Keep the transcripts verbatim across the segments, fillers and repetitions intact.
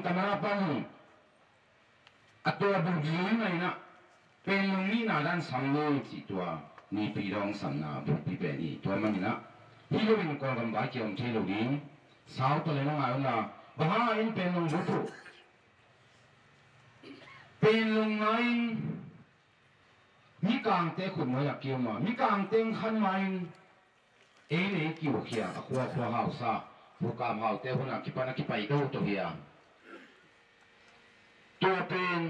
Tamara pan hi. A tua buk li mai na Panglong nihna dan sam ni cih tua Nipi dawng samna bulpi pen hi. Tua manin ah hih loin Kawlgam vai kiom thei lo ding. Sau tawh le na ngai unla, bang hang in Panglong bup uh. Panglong ngai in Mikangte khutnuai ah kiom a, Mikangte khan mai in ei le ei kiukhia, a khua khua hausa, Pu Kam Haute hun a kipan a kipai to to hi a. Tua pen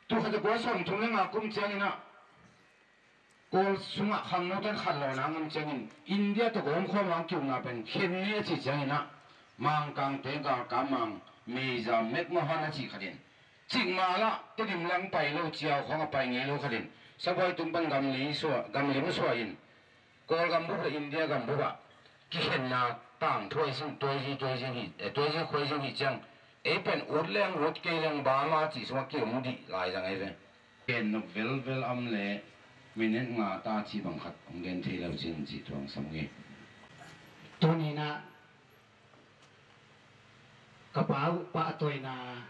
tul khat za kua sawm thum le nga kum ciangin ah Kawl sungah khangno tan khat lawna ngam ciangin India tawh Kawlgam khua mang kiukna pen khen ni a ci ciangin ah Mangkangte galkap mang Major McMahon a ci khatin Cikmah lah Tedim lang pai lo, Ciau khawng a pai ngei lo khatin Sabuai tung pan gamli suah, gamlim suah in Kawlgam bup le India gam bup ah kikhenna tangthu a i sin tuaizi, tuaizi hi, eh, tuaizi khuaizi hi ciang ei pen ut leng ut kei leng Burma cih sungah kium dih lai zang ei ve. Ken nok velvel am le minute nga ta cih bang khat hong gen thei lo cin cih thuang sam nge. Tuninah ka pa uh pahtawina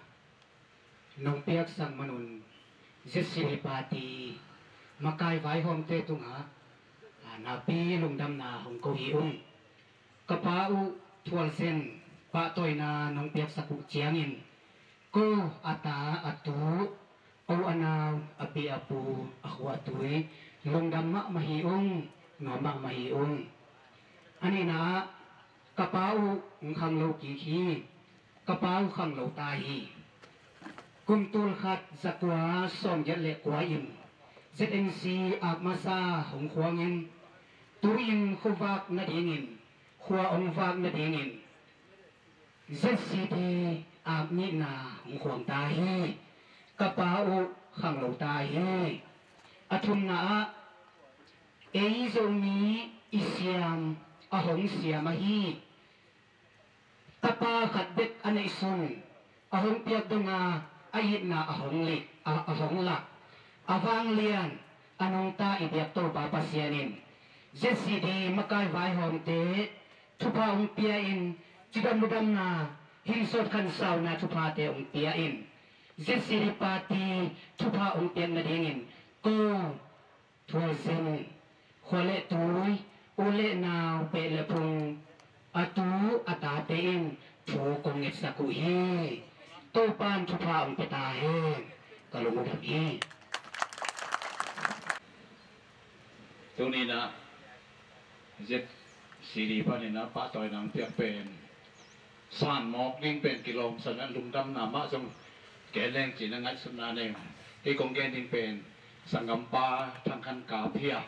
nong piaksak manun Z C D party makai vaihawmte tungah, a, nakpi lungdamna hong ko hi ung. Ka pa uh Thualzen pahtawina nong piaksak uh ciangin ko a ta a tu, o a nau, a pi a pu, a khua a tui lungdam mahmah hi ung, nuam mahmah hi ung. A nihna ah ka pa uh hong khanglo kik hi. Ka pa uh khanglo ta hi. Kum tul khat za kua sawmgiat le kua in Z N C ak masa hong khuangin tu-in khuavak nadingin, khua hong vak nadingin Z C D ak nihna hong khuang ta hi. Ka pa uh khanglo ta hi. A thumna ah ei Zomi i siam a hong siam ahi. Tapa khat bek a neihsun, a hong piak donga a itna a hong lik, a, a hong lak, a vanglian a nungta i biak Topa Pasian in Z C D makai vaihawmte thupha hong pia in, cidam ludamna, hinsawt khansauna thuphate hong pia in, Z C D party thupha hong piak nadingin ko Thualzen khua le tui, u le nau, peh le phung, a tu a tate in thu kong ngetsak uh hi. Topan thupha hong pia ta hen. Ka lungdam hi. Tuninah Z C D paninah pahtawina hong piak pen san mawk ding pen kilawmsa na lungdamna mah zong gen leng cih na ngaihsutna nei. Kei kong gen ding pen sanggampa Thang Khan Kap hi a,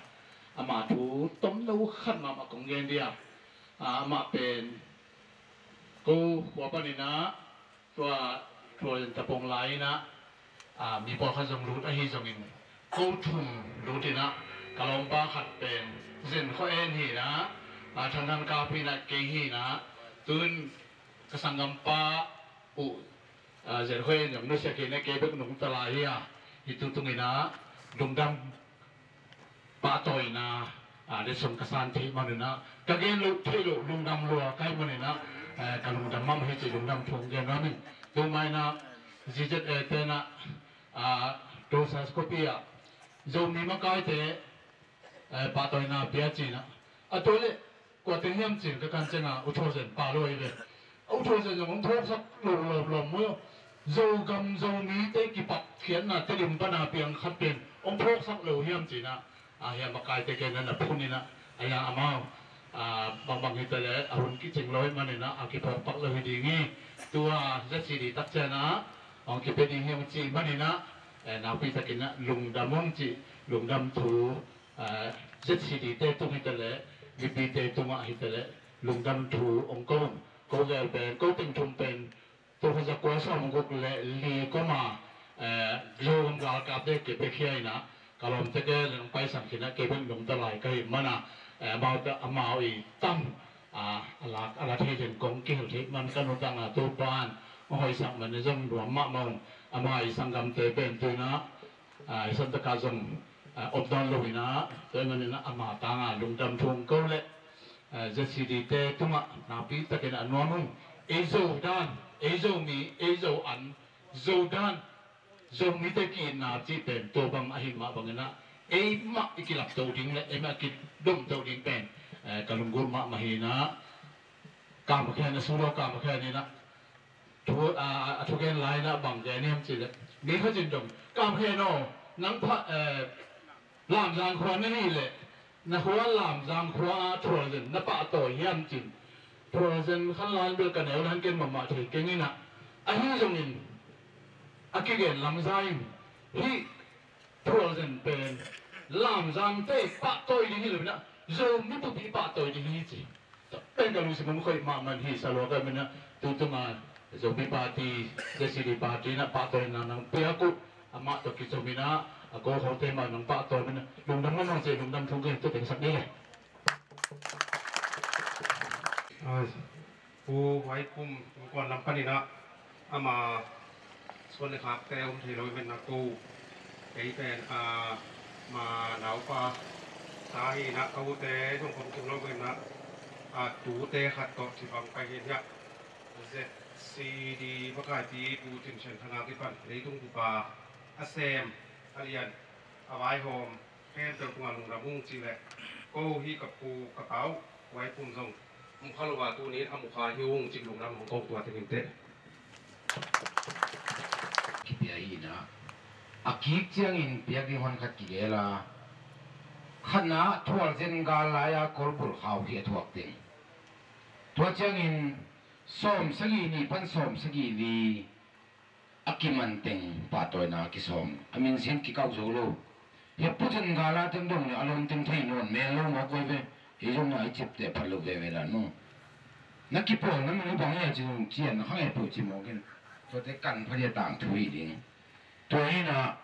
ama thu tomno khat mahmah kong gen ding a, a, amah pen ko khua paninah tua Thualzen tapong lai inah, a, mi pawlkhat zong lut ahi zongin ko thum lut inah ka lawmpa khat pen Zen Khua En hi inah, a, Thang Khan Kap hi inah, kei hi inah, tun ka sanggampa uh, a, Zen Khua En zong nusia kei inah kei bek nungta lai hi a, hi tu tung inah lungdam pahtawina, a, le sung ka san theih maninah ka gen loh theih loh lungdam lua ka hih maninah, eh, ka lungdam mahmah hi ci lungdam thu hong gen nuam ing. Tu mainah Z Z A tenah, a, Rosas khuapi ah Zomi makaite, eh, pahtawina pia cinah a tua le kua teng hiam cin ka kan cianga U Thualzen pa lo hi ve. U Thualzen zong hong phawksak lo lawmlawm maw. Zogam Zomite kipatkhiatna Tedim pana piang khat pen hong phawksak lo hiam cinah, a, hiam a kaite ken na phun inah, a, hiam amau, a, bangbang hita le a hun kicing lo hi maninah a kiphawkpak lo hi ding hi. Tua Z C D takcianah hong kipia ding hi hong cih maninah, eh, nakpi takinah lungdam hong cih lungdam thu, a, Z C D te tung hita le mipite tungah hita le lungdam thu hong ko. Ko gel pen ko teng thum pen tul khat za kua sawm guk le li koma, eh, Zogam galkapte kei pia khia inah ka lawmte ke le nong paisan khinah kei bek nungta lai ka hih mana, eh, amaute amau i tam, a, a lak a la thei den kong kihel theih man ka nutang a Topan hong hoihsak man zong nuam mahmah ung. Ama i sanggamte pen tu inah, a, i santakah zong, a, om nawn lo inah, tua hi maninah ama tanga lungdam thu hong ko le, a, Z C D te tungah nakpi takin a nuam ung. Ei Zo dan Ei Zomi, ei Zo an, Zo dan, Zomite ki-itna cih pen tua bang ahih mah bangin ah, ei mah i kilapto ding le ei mah i kidomto ding pen, eh, ka lunggulh mahmah hi in ah, Kam Khen, a Sulo Kam Khen in ah, thu, a, a thugen lai in ah bang gen hiam cih leh, mi khat in dong, Kam Khen aw, nang pha, eh, Lamzang khua na hih leh, na khua Lamzang khua ah thualzen na pahtawi hiam cin. Thualzen khan lai bel ka neu le khan ken mahmah thei keng in ah. Ahi zongin, a kigen lamzai in, hih thualzen pen Lamzangte pahtawi ding hi lo in ah, Zomi bup i pahtawi ding hi ci. Pen ka lungsim hong khoih mahmah hi. Salua ka min ah, tu tunga Zomi Party, Z C D Party in ah pahtawina nang piak uh, amah tawh kizom in ah, a ko khote mah nang pahtawi in ah, lungdam nang nang ci, lungdam thu ka hi tu teng sak ni le. Ai, Pu Vai Pum, Pu Kuan lam panin ah, ama suan le khakte om thei lo i ven na ko. Kei pen, a, ma naupa ta hi na, ka ute zong khom kim lo ven na, a, tute khat tawh ci bang pai hi na. Z C D makaipi Pu Cin Sian Thang a kipan leitung bupa a sem a lian a vaihawm khempeuh tungah lungdam ung cih leh, ko hi ka pu ka pau Vai Pum zong mukha lo a, tuni in a mukha hi ung cih lungdam hong ko tua tengin teh. Kipia hi na, a kik ciangin piak ding hon khat kigel a, khatna thualzen gal lai-a kolbulh khau hi a thuak teng. Tua ciangin sawm sagih nih pan sawm sagih li a kiman teng pahtawina kisawm, a minsian kikauh zo lo. Hia pucen gala teng dong le a lawm teng thei nawn mel lo mawk vai ve. Hei zong na i cipteh phat lo veve dan maw? Na kipawl na min uh bang hia ci zong cian na khang hei peuh ci mawk in. Tuate kan phat hia tangthu hi ding. Tua hi na,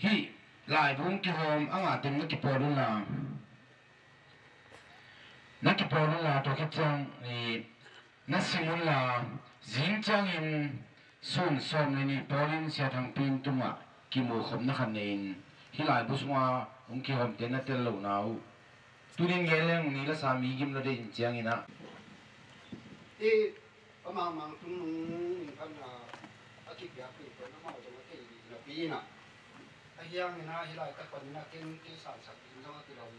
hih laibu kihawm a ngah teng na kipawl unla, na kipawl unla, tua khit ciang i na sim unla, zing ciangin sun sawm le nih pawlin Sia Thang Pin tungah kimukhopna khat nei-in hih laibu sunga hong kihawmte na tel lohna uh. Tunin gen leng ni la sa mi gim lo dei in ciangin ah. I pamang mang tung nung in khan a, a kipiak pin pon amau zong a kei napi in ah. A hiang in ah hih laitak panin ah ken kei sansak ding zong a kilawm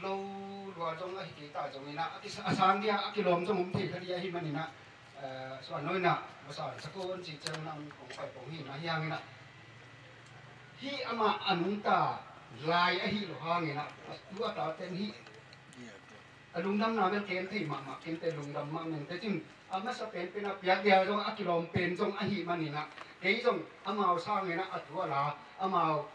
lo lua zong ahi kei ta zongin ah, a kisa-, a sang dia a kilawm zong om thei kha ding ahih manin ah, eh, suan lo in ah, va sansak un ci ciangin ah hong pai pong hi na hiang in ah. Hih amah a nungta lai ahi lo hangin ah, a tu a ta ten hih a lungdamna bel ken thei mahmah, ken te lungdam mahmah te cin, a masa pen pen a piak dia zong a kilawm pen zong ahih manin ah, kei zong amau sangin ah a tu a la, amau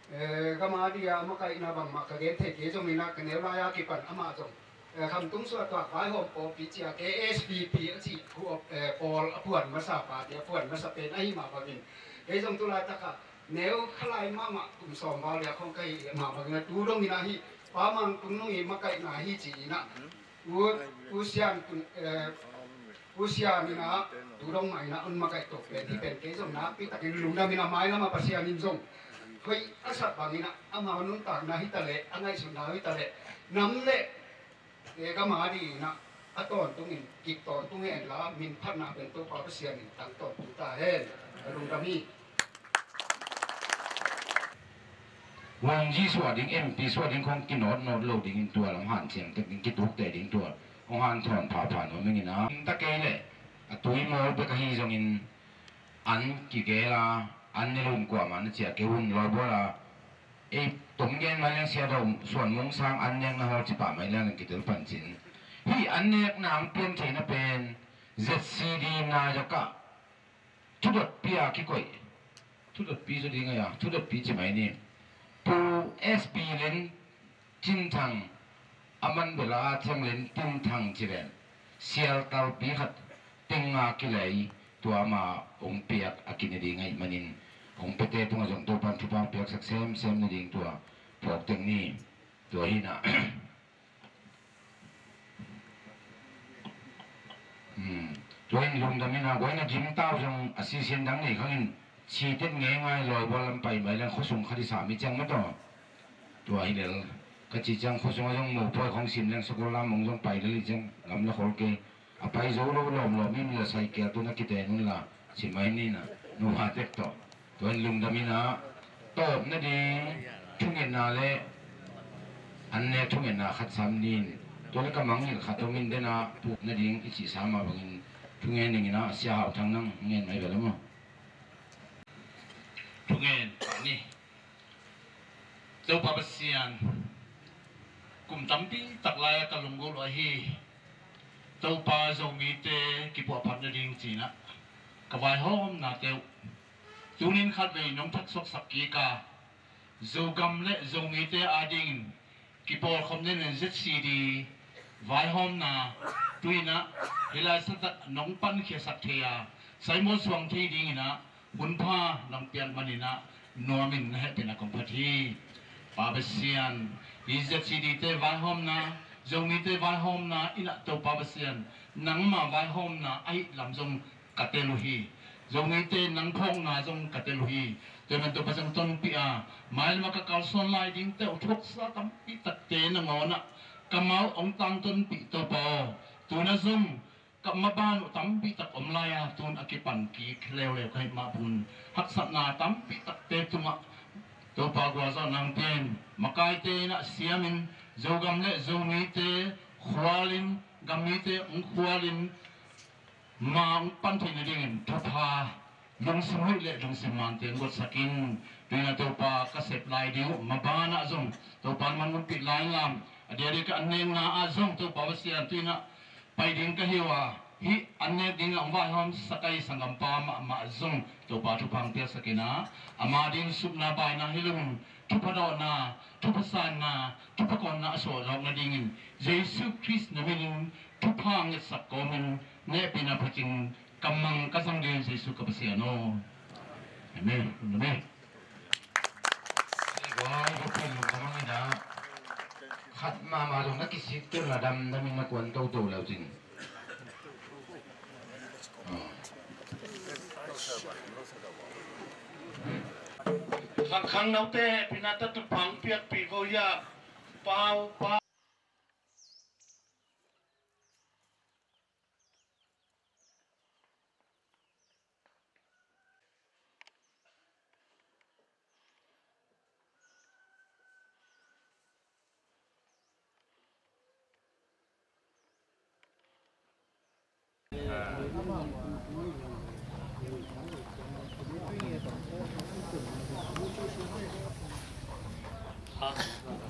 Eh, gam a dia a makaihna bangmah ka gen thei kei zongin ah, ka neu lai-a kipan amah zong, eh, Khamtung Suahtuah vaihawm pawlpi ci-a K S P P a cih khu, eh, pawl a phuan masa, party a phuan masa pen ahih mah bangin, kei zong tu laitak ah neu kha lai mahmah kum sawm val liak khong ka hih mah bangin ah, tu dongin ah hih Pa Mang Tung Nung i makaihna hi ci-in ah, U, U Sian Tun, eh, U Sian in ah, tu dong mah in ah, un makaih tawh pen, hih pen kei zong nakpi takin lungdam in ah, mailam ah Pasian in zong hoih a sak bangin ah, amau nuntakna hi ta leh, a ngaihsutna hi ta leh, nam leh, eh, gam a dingin ah, a tawntungin, kik tawntung hen la, min phatna pen Topa Pasian in tang tawntung ta hen. Ka lungdam hi. Wangji suah ding, M P suah ding khong kinawtnawt lo dingin tua lam hanciam tek ding, kitukteh ding tua hong hanthawn phapha nuam ing in a. Ing ta kei leh a tui mawl bek ahi zongin an kigel a, an ne lo in kuamah na ciah kei un, lawibual a. Ei tom gen mai leng Sia Dau Suan Mung sang an nek na hawl ci pah mai leng kitel pancin. Hih an nekna ang pian theihna pen Z C D na zakah thudotpi a kikoih. Thudotpi zaw ding a, thudotpi ci mai ni. Pu S P Len Cin Thang, a man bela a ciang Len Tin Thang ci ven. Sial talpi khat teng a kilei tua ama hong piak a kine ding ahih manin hong piate tungah zong Topan thupha piaksak semsem na ding tua phawk teng ni. Tua hi na. Hmm. Tua in lungdam in a, guai na gim tau zong a sisian dang nei khangin citet ngeingai lawibual lam pai mai leng khuasung khat i sam i ciang mataw. Tua hi lel ka ci ciang khuasung a zong mopawi khong sim leng sakol lam mong zong pai lel i ciang gam la khol kei. A pai zo lo lawmlawm in la, Saikial tun a kiten un la, ci mai ni na, nu ha tek tawh. Tua in lungdam in ah, tawp nading thungetna le an nek thungetna khat sam ni in, tua le ka mangngilh khat om in den ah, puk nading i cih sa mah bangin thungen ding in ah, Sia Hau Thang nang ngen mai ve la maw. Thungen ni. Topa Pasian, kum tampi tak lai-a ka lunggulh uh ahi. Topa, Zomite kipuahphat nading ci-in ah ka vaihawmnate uh tunin khatvei nong thaksuaksak kik a, Zogam le Zomite adingin kipawlkhop nadingin Z C D vaihawmna tu-in ah hih lai-ah taktak nong pankhiasak thei a, saimawl suang thei dingin ah hun pha nong piak manin ah nuamin na hehpihna kong phat hi. Pa Pasian, hih Z C D te vaihawmna, Zomite vaihawmna in ah Topa Pasian, nangma vaihawmna ahih lam zong ka tel uh hi. Zomite nang phawkna zong ka tel uh hi. Tua ahih manin Topa zong tonpih a, mailam ah ka kalsuan lai dingte uh thuaksa tampi takte nangawn ah kamau hong tangtonpih Topa aw. Tu-in ah zong ka maban uh tampi tak om lai a, tu-in a kipan kik leuleu ka hih mah bangin haksatna tampi takte tungah Topa gualzawhna hong pia in, makaite in ah siamin Zogam le Zomite khualin, gammite hong khualin, ma hong pan theih nadingin thupha, lungsim hoih le lungsim mante hong guatsak in. Tu-in ah Topa ka sep lai ding uh maban ah zong Topa in hong ompih lai in la, a diakdiak ka an nekna ah zong Topa Pasian, tu-in ah pai ding ka hi uh a, hih an nek dingin hong vaihawmsak ahi sanggampa mahmah zong Topa thupha hong piaksak in ah, ama ding supna baina hi loin thupha dawhna, thupha sanna, thupha kawnna a suah zawk nadingin Jesu Khrist na minin thupha ngetsak kawmin hehpihna phatin ka mang ka zang ding Jesu ka Pasian aw. Amen. Amen. Guai, ka pen lungdam hang in ah, khat mahmah zong na kisik tel na damdam in na kuan toto le uh cin. Khang khang note pina ta tu pang piak pi ko ya. Pau, pau.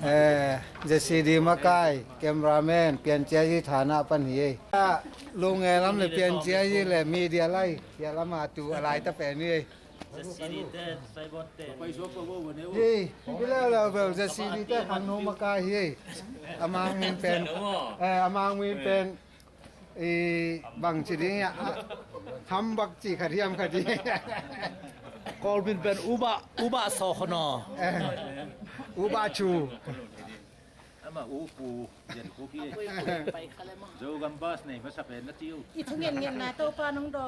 Eh, Z C D makai, cameraman, piancia hi thana pan hi ei. Lunge lam le piancia hi le media lai, ya lama tu alai ta pen hi ei. Hi, hi le le bel Z C D te khang no makai hi ei. Amang min pen, eh, amang min pen. I bang ci ding a, hambak ci khat hiam khat hi. Kawlmin pen uba, uba sawkhono. Eh, uba cu. Ama upu jen kuki. Zogam bas nei masa pen na tiu. I thungen ngen na Topa nong do.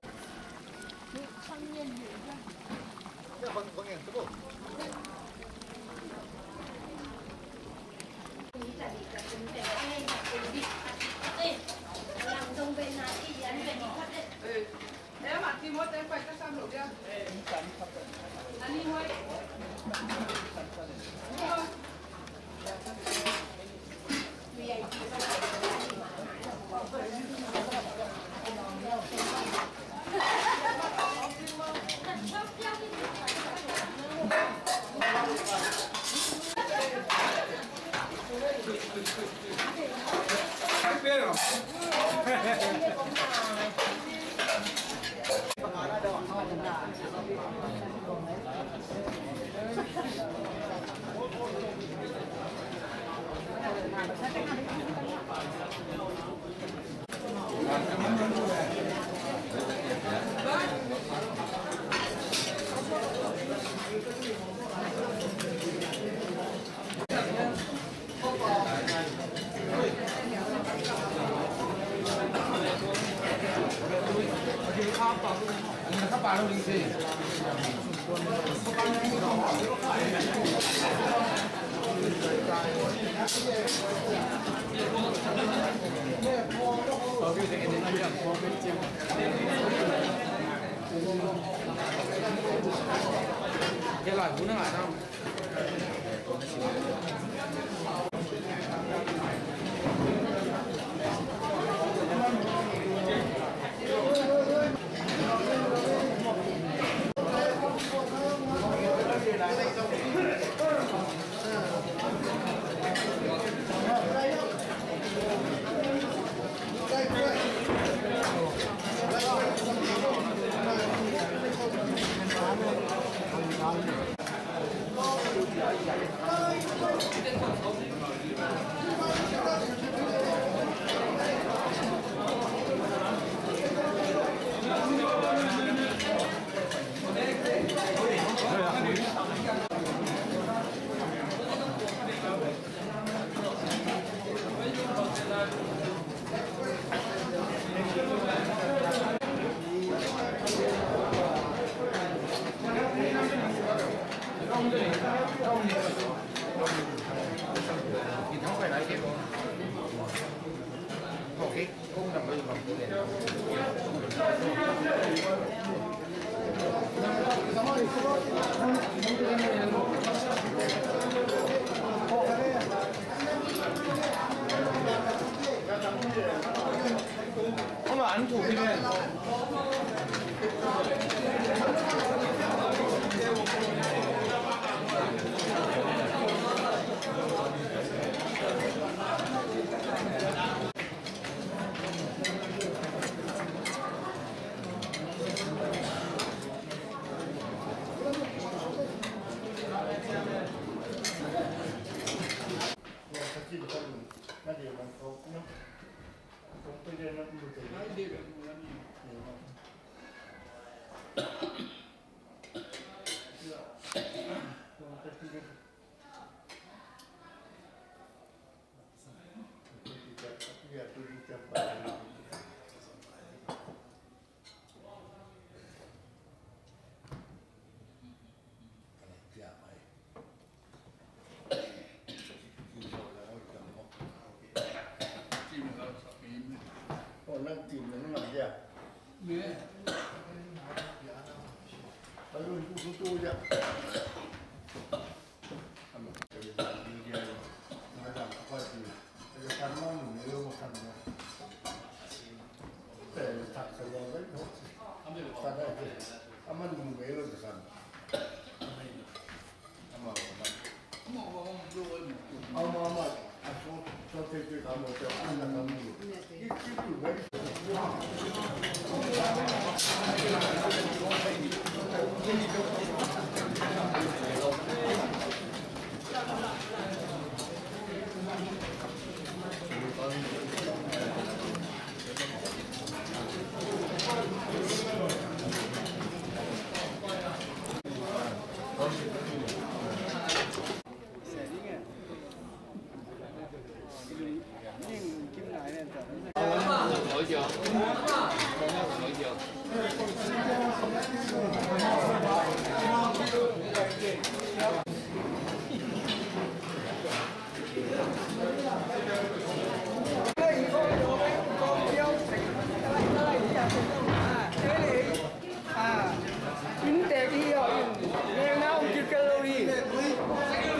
Inntek hi aw, in lengna om kilkel lo hi.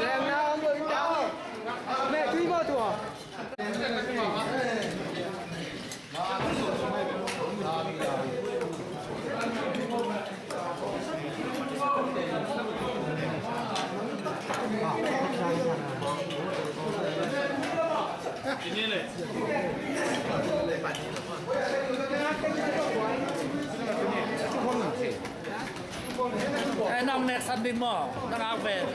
Lengna om lo hi ta aw. Me tui maw tua. Eh, nang nek san ding maw? Nang ak ven.